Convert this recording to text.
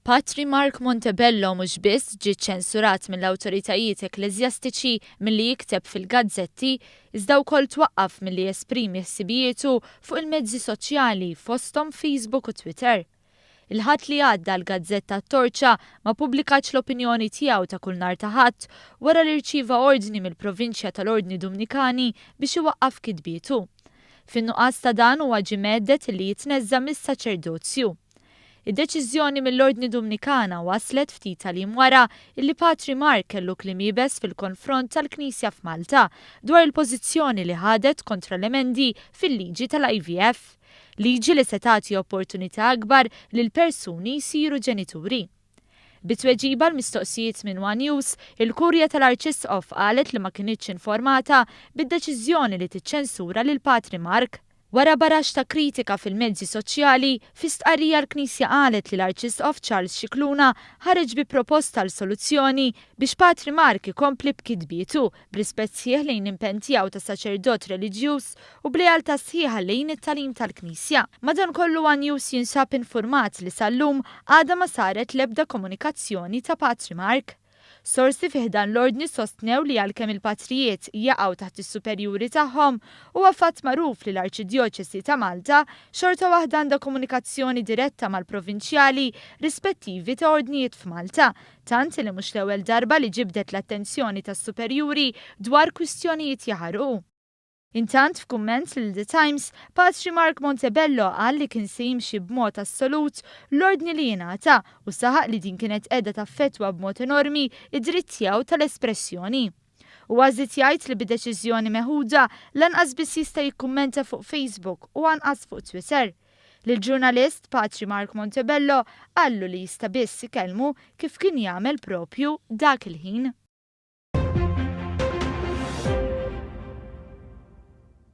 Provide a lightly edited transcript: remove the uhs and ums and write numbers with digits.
Patri Mark Montebello mhux biss ġie ċċensurat mill-awtoritajiet ekkleżjastiċi milli jikteb fil-gazzetti, iżda wkoll twaqqaf milli jesprimi ħsibijietu fuq il-mezzi soċjali fosthom Facebook u Twitter. Il-Ħadd li għadda l-gazzetta T-Torċa ma ppubblikatx l-opinjoni tiegħu ta' kull nhar ta' Ħadd wara li rċieva ordni mill-Provinċja tal-Ordni Dumnikani biex iwaqqaf kitbietu. Fin-nuqqas ta' dan huwa ġie mhedded illi jitneżża' mis-saċerdozju. Id-deċiżjoni mill-Ordni Dumnikana waslet ftit tal-jiem wara illi Patri Mark kellu kliem iebes fil-konfront tal-Knisja f'Malta dwar il-pożizzjoni li ħadet kontra l-emendi fil-liġi tal-IVF. Liġi li se tagħti opportunità akbar lil persuni jsiru ġenituri. Bi tweġiba għal mistoqsijiet minn one News, il-Kurja tal-Arċisqof qalet li ma kinitx informata bid-deċiżjoni li tiċċensura lil Patri Mark. Wara baraxx ta' kritika fil-mezzi soċjali, fi stqarrija l-Knisja qalet li l-Arċisqof Charles Scicluna ħareġ bi proposta għal soluzzjoni biex Patri Mark ikompli b'kitbietu, b'rispett sħiħ lejn l-impenn tiegħu ta' saċerdot reliġjuż u b'lealtà sħiħa lejn it-tagħlim tal-Knisja. Madankollu one News jinsab infurmat li sal-lum għadha ma saret l-ebda komunikazzjoni ta' Patri Mark. Sorsi fi ħdan l-Ordni sostnew li għalkemm il-patrijiet jaqgħu taħt is-superjuri tagħhom, huwa fatt magħruf li l-Arċidjoċesi ta' Malta xorta waħda għandha komunikazzjoni diretta mal-provinċjali rispettivi ta' ordnijiet f'Malta, tant li mhux l-ewwel darba li ġibdet l-attenzjoni tas-superjuri dwar kwistjonijiet jaħarqu. Intant, f'kumment lil The Times, Patri Mark Montebello qal li kien se jimxi b'mod assolut l-ordni li jingħata u saħaq li din kienet qiegħda taffettwa b'mod enormi d-dritt tiegħu tal-espressjoni. Huwa żied jgħid li bid-deċiżjoni meħuda lanqas biss jista' jikkummenta fuq Facebook u anqas fuq Twitter. Lill-ġurnalist, Patri Mark Montebello qallu li jista' biss ikellmu kif kien jagħmel proprju dak il-ħin.